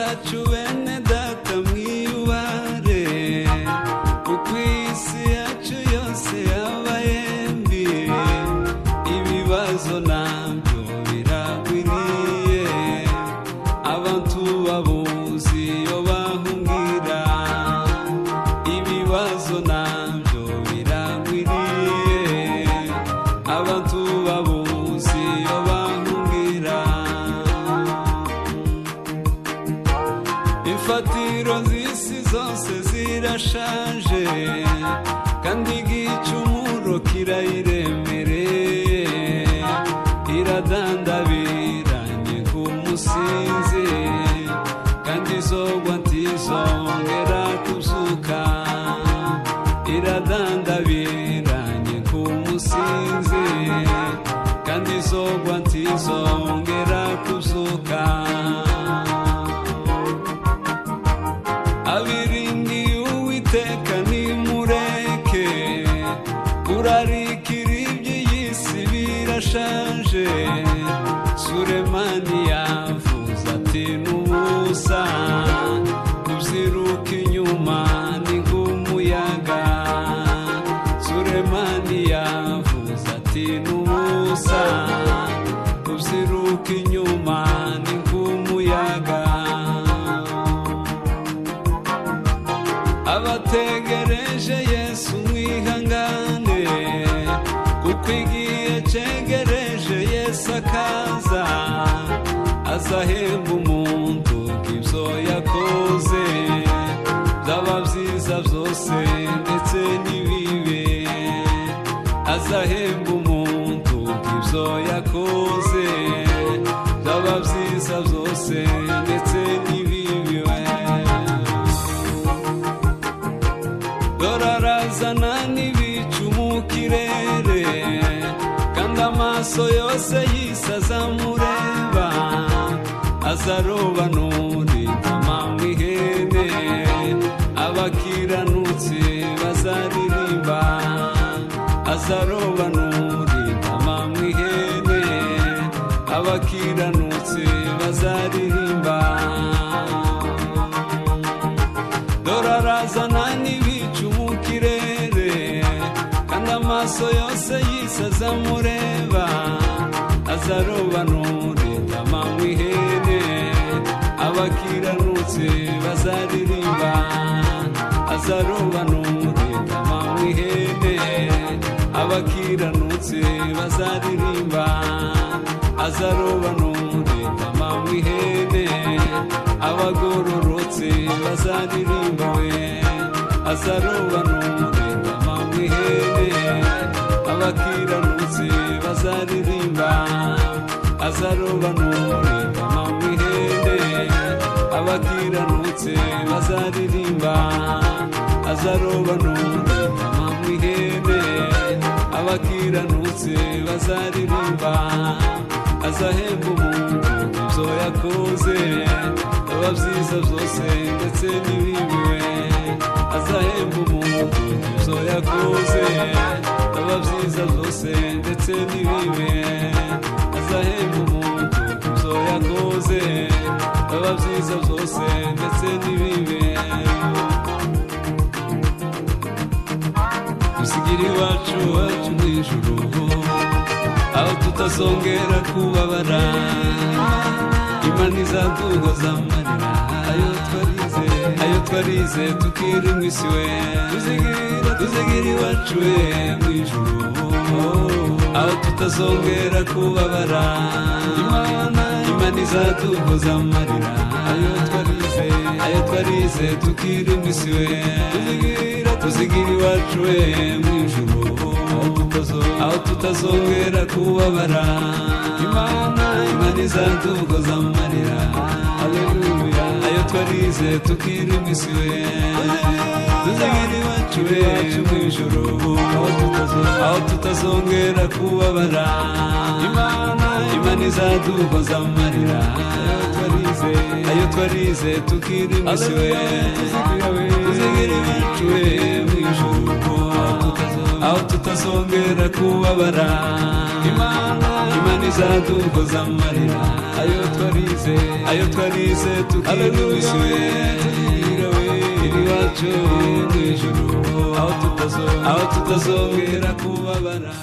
Zacu bene data mwiyubare, kuko isi yacu yose yabaye mbi, ibibazo nabyo biragwiriye, abantu babuzi iyo bahungira, ibibazo nabyo biragwiriye, abantu babuzi iyo bahungira. Imfatiro z'isi zose zirashaje, kandi igicumuro kirayiremereye, iradandabiranye nk'umusinzi, kandi izogwa ntizongera kuzuka, iradandabiranye nk'umusinzi, kandi izogwa ntizongera kuzuka. Abiringiye Uwiteka nimureke, kurarikira iby'iyi si birashaje, Suremani yavuze ati n'ubusa, kubyiruka inyuma ni nk'umuyaga, Suremani yavuze ati n'ubusa, kubyiruka inyuma ni nk'umuyaga. Abategereje Yesu mwihangane, kuko igihe cegereje Yesu akaza, azahemba umuntu ibyo yakoze, byaba byiza byose ndetse n'ibibi, azahemba umuntu ibyo yakoze, byaba byiza byose ndetse n'ibibi. Dore arazana n'ibicu mu kirere, kandi amaso yose y'isi azamureba, azarobanura intama mu ihene, abakiranutsi bazaririmba, azarobanura intama mu ihene, abakiranutsi bazaririmba. Dore arazana n'ibicu mu kirere, kandi amaso yose y'isi azamureba, azarobanura intama mu ihene, abakiranutsi bazaririmba, azarobanura intama mu ihene, abakiranutsi bazaririmba, azarobanura intama mu ihene, abagororotse bazaririmba we, azarobanura intama mu ihene, abakiranutsi bazaririmba, azarobanura intama mu ihene, abakiranutsi bazaririmba, azarobanura intama mu ihene, abakiranutsi bazaririmba, azahemba umuntu ibyo yakoze, byaba byiza byose ndetse n'ibibi we, azahemba umuntu ibyo yakoze, byaba byiza byose ndetse n'ibibi, azahemba umuntu ibyo yakoze, byaba byiza byose ndetse n'ibibi. Tuzigira iwacu wacu mu ijuru, aho tutazongera kubabara, Imana izaduhoza amarira, ayo twarize tukiri mu isi we, tuzigira iwacu we mu ijuru, aho tutazongera kubabara, Imana izaduhoza amarira, ayo twarize tukiri mu isi we, tuzigira iwacu we mu ijuru, aho tutazongera kubabara, Imana izaduhoza amarira, haleluya, ayo twarize tukiri mu isi we, tuzigira iwacu we mu ijuru, aho tutazongera kubabara, Imana izaduhoza amarira, ayo twarize tukiri mu isi we, tuzigira iwacu we mu ijuru, Aho tutazongera kubabara. Imana izaduhoza amarira ayo twarize, ayo twarize tukiri we, iwacu mu ijuru, aho tutazongera kubabara.